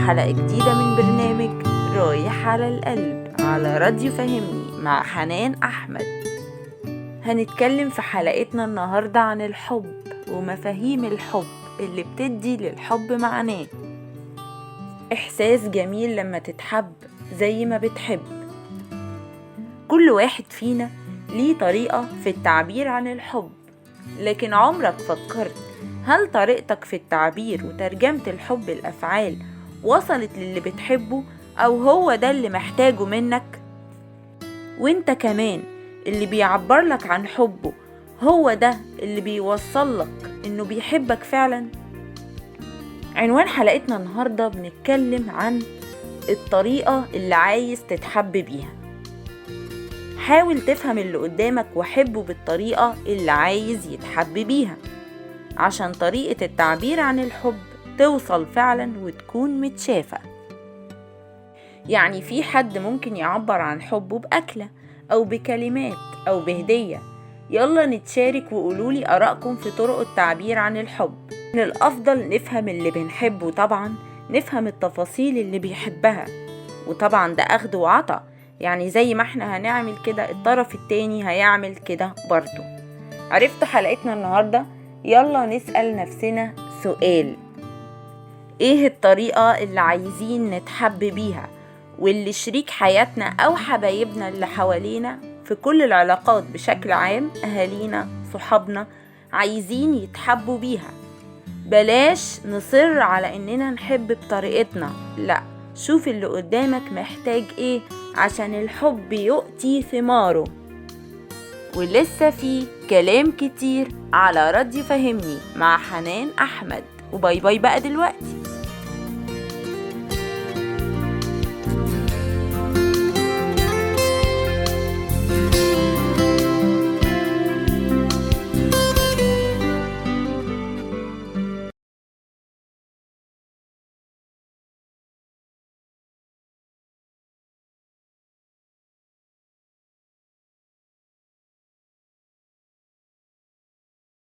وحلقة جديدة من برنامج رايح على القلب على راديو فهمني مع حنان أحمد. هنتكلم في حلقتنا النهاردة عن الحب ومفاهيم الحب اللي بتدي للحب معناه. إحساس جميل لما تتحب زي ما بتحب. كل واحد فينا ليه طريقة في التعبير عن الحب، لكن عمرك فكرت هل طريقتك في التعبير وترجمة الحب الأفعال وصلت للي بتحبه أو هو ده اللي محتاجه منك؟ وانت كمان اللي بيعبر لك عن حبه هو ده اللي بيوصل لك انه بيحبك فعلا؟ عنوان حلقتنا النهاردة بنتكلم عن الطريقة اللي عايز تتحب بيها. حاول تفهم اللي قدامك وحبه بالطريقة اللي عايز يتحب بيها، عشان طريقة التعبير عن الحب توصل فعلا وتكون متشافة. يعني في حد ممكن يعبر عن حبه بأكلة أو بكلمات أو بهدية. يلا نتشارك وقولولي آرائكم في طرق التعبير عن الحب. من الأفضل نفهم اللي بنحبه، طبعا نفهم التفاصيل اللي بيحبها، وطبعا ده أخد وعطا، يعني زي ما احنا هنعمل كده الطرف التاني هيعمل كده برضو. عرفتوا حلقتنا النهاردة؟ يلا نسأل نفسنا سؤال: ايه الطريقة اللي عايزين نتحب بيها واللي شريك حياتنا او حبايبنا اللي حوالينا في كل العلاقات بشكل عام، اهالينا صحابنا، عايزين يتحبوا بيها؟ بلاش نصر على اننا نحب بطريقتنا، لا، شوف اللي قدامك محتاج ايه عشان الحب يؤتي ثماره. ولسه في كلام كتير على راديو فهمني مع حنان أحمد. و bye bye بقى دلوقتي.